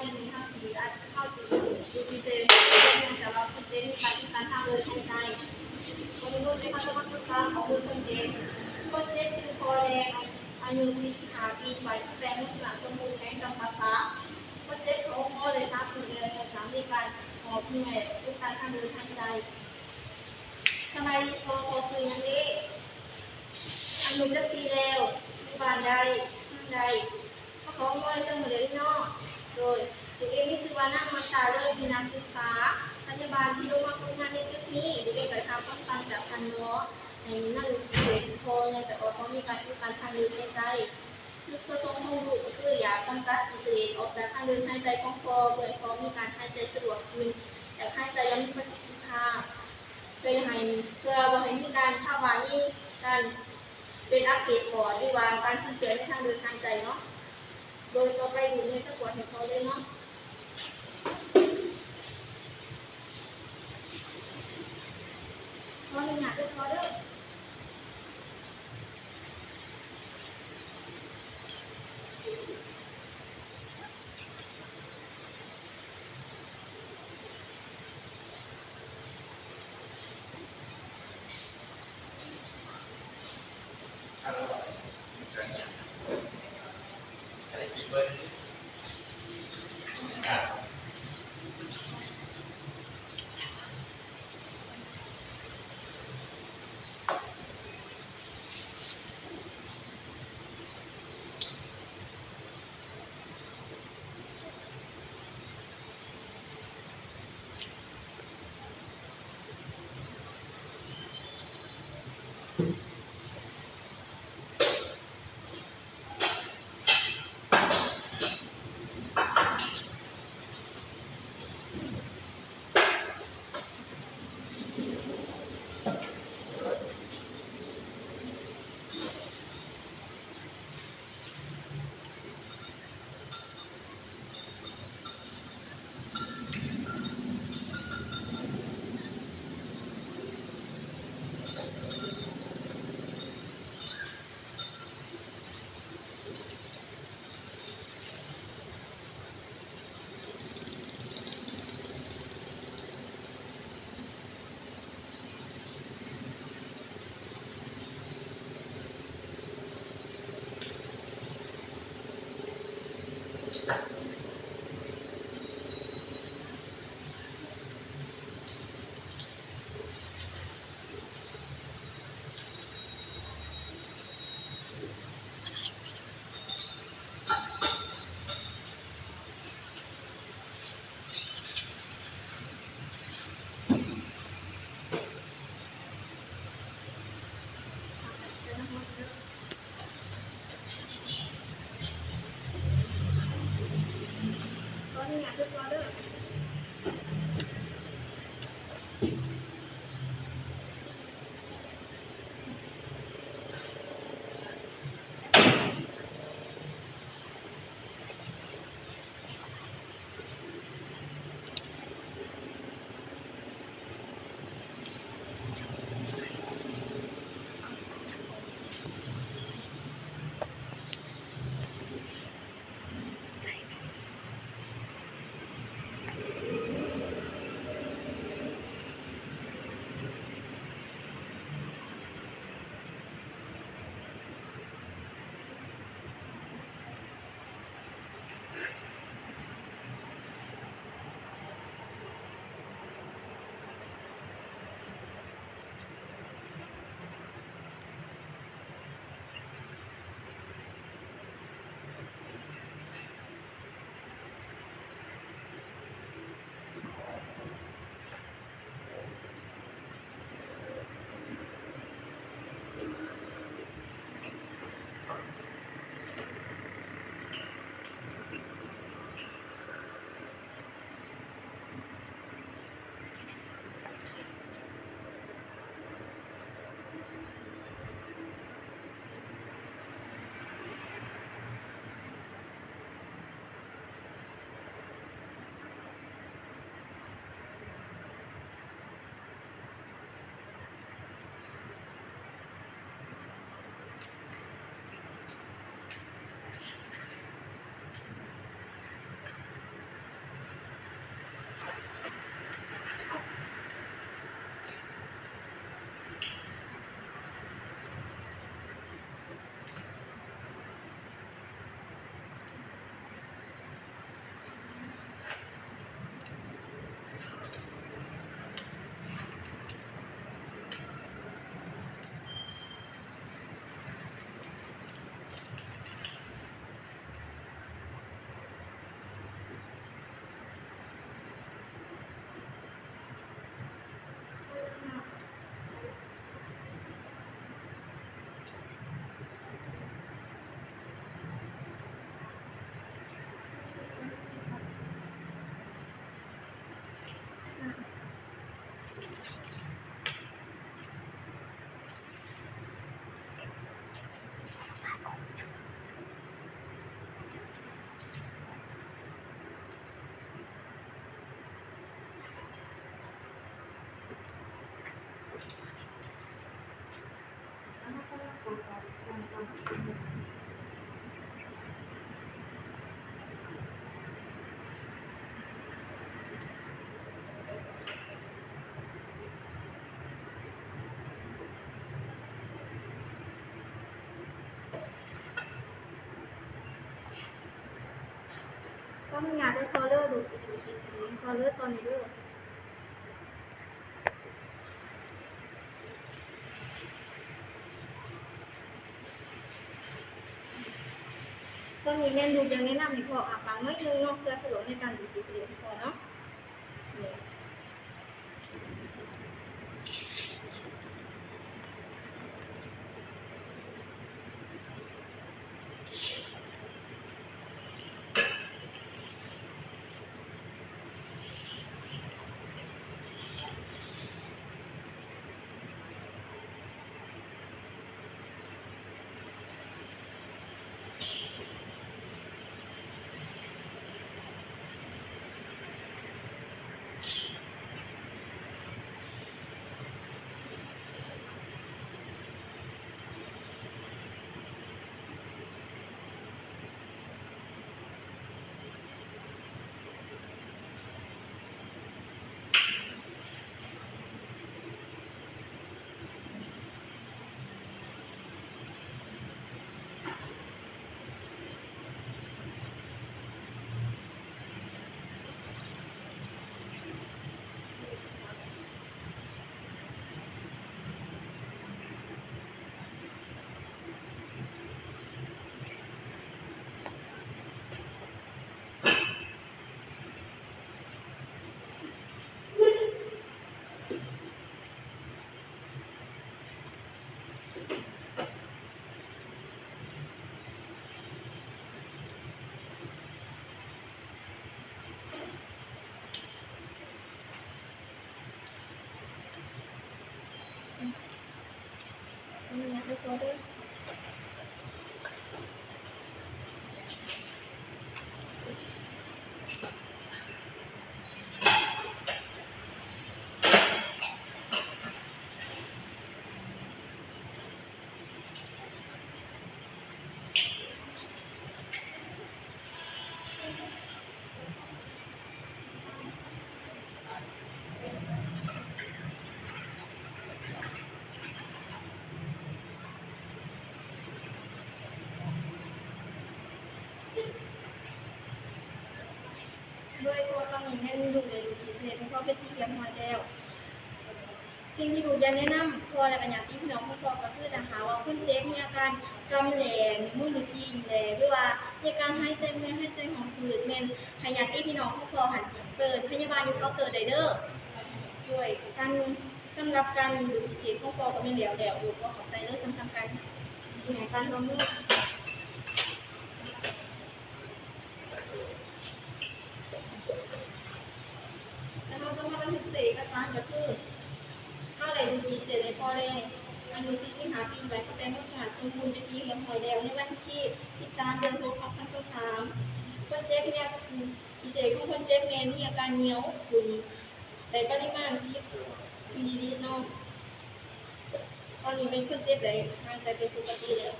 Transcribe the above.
ປີນີ້ເຮົາຊິ ເຮົາຊິຢູ່ພິເສດ ເນື່ອງຈາກວ່າຄົນເຈັບມີການອຸດຕັນທາງເດີນຫາຍໃຈ. ຄົນເຈັບ ເຮົາຈະມາສຶກສາຂໍ້ມູນຄົນເຈັບ. ຄົນເຈັບຊື່ ພໍ່ແດງ ອາຍຸສີ່ສິບຫ້າປີ ບ້ານແປງ ເມືອງຊະນະສົມບູນ ແຂວງຈຳປາສັກ. ຄົນເຈັບເຂົ້າໂຮງໝໍໄດ້ສາມມື້ແລ້ວ ເນື່ອງຈາກມີການຫອບເມື່ອຍ ອຸດຕັນທາງເດີນຫາຍໃຈ. ສະບາຍດີພໍ່ ພໍ່ຊື່ຫຍັງເດ? ອາຍຸຈັກປີແລ້ວ? ຢູ່ບ້ານໃດ? ເມືອງໃດ? ມາຂໍເງິນຈັກມື້ແລ້ວເນາະ. ໂດຍ ຕົວເອງມີຊື່ວ່ານາງ ມອນຕາ ເລີດ ເປັນນັກສຶກສາພະຍາບານທີ່ລົງມາຝຶກງານໃນຕຶກນີ້. ຕົວເອງໄດ້ຮັບຄຳສັ່ງຈາກທ່ານໝໍໃຫ້ມາຢູ່ທີ່ເຂດ ເພາະເນື່ອງຈາກວ່າເຂົາມີການອຸດຕັນທາງເດີນຫາຍໃຈ. ຈຸດປະສົງຂອງລູກກໍຄືຢາກກຳຈັດຂີ້ສະເລດອອກຈາກທາງເດີນຫາຍໃຈຂອງພໍ່ ເພື່ອໃຫ້ພໍ່ມີການຫາຍໃຈສະດວກຂຶ້ນ ແລະ ຫາຍໃຈຢ່າງມີປະສິດທິພາບ. ເພື່ອໃຫ້ ເພື່ອບໍ່ໃຫ້ມີການພາວະມີການເປັນອັກເສບປອດ ຫຼືວ່າການສູນເສຍໃນທາງເດີນຫາຍໃຈເນາະ. ໂດຍຕໍ່ໄປ ດູດເນຍຈະກວດໃຫ້ພໍ່ເລີຍເນາະ. ຂໍອະນຸຍາດເດີພໍ່ເດີ. ອະນຸຍາດໃຫ້ພໍ່ເດີ ດູດສີດ ດູດສີດໃຫ້ພໍ່ເດີຕອນນີ້ເດີ. ຕອນນີ້ແມ່ນດູດຢາແນະນຳໃຫ້ພໍ່ອາປາກໜ້ອຍໜຶ່ງເນາະ ເພື່ອສະດວກໃນການດູດສີດໃຫ້ພໍ່ເນາະ. ໂດຍ ເພາະວ່າຕອນນີ້ແມ່ນດູດໄດ້ດູດສີດເສດ ເພາະເປັນທີ່ຮຽບຮ້ອຍແລ້ວ. ສິ່ງທີ່ດູດຢາກແນະນຳພໍ່ ແລະ ກະຍາດຕິພີ່ນ້ອງຂອງພໍ່ ກະຄື ຖ້າຫາກວ່າຄົນເຈັບມີອາການກຳແລງ ມືຍືດຕີນແລະ ຫຼືວ່າມີອາການຫາຍໃຈເມື່ອຍ ຫາຍໃຈຫ້ອງຜືດ ແມ່ນໃຫ້ຍາດຕິພີ່ນ້ອງຂອງພໍ່ຫັ້ນເປີດພະຍາບານຢູ່ເຄົາເຕີໄດ້ເດີ. ໂດຍ ການ ສຳລັບການດູດສີດຂອງພໍ່ກະແມ່ນແລ້ວແລ້ວ. ໂດຍ ຂໍຂອບໃຈເດີ ສຳລັບການ ການຮ່ວມມື. ແລ້ວເຮົາຈະມາບັນທຶກໃສ່ເອກະສານ ກະຄື ເຮົາໄດ້ດູດສີດໃຫ້ພໍ່ແລ້ວ ອາຍຸສີ່ສິບຫ້າປີ ໄວ ເຂົາແຕ່ງຄວາມສະອາດສົມບູນເປັນທີ່ຮຽບຮ້ອຍແລ້ວ ໃນວັນທີສິບສາມ ເດືອນຫົກ ສອງພັນຊາວສາມ. ຄົນເຈັບເນຍ ອາການຂອງຄົນເຈັບແມ່ນມີອາການຍ່ຽວຂຶ້ນ ໄດ້ປະລິມານສິບມິນລີລິດເນາະ. ຕອນນີ້ແມ່ນຄົນເຈັບໄດ້ຫາຍໃຈເປັນປົກກະຕິແລ້ວ.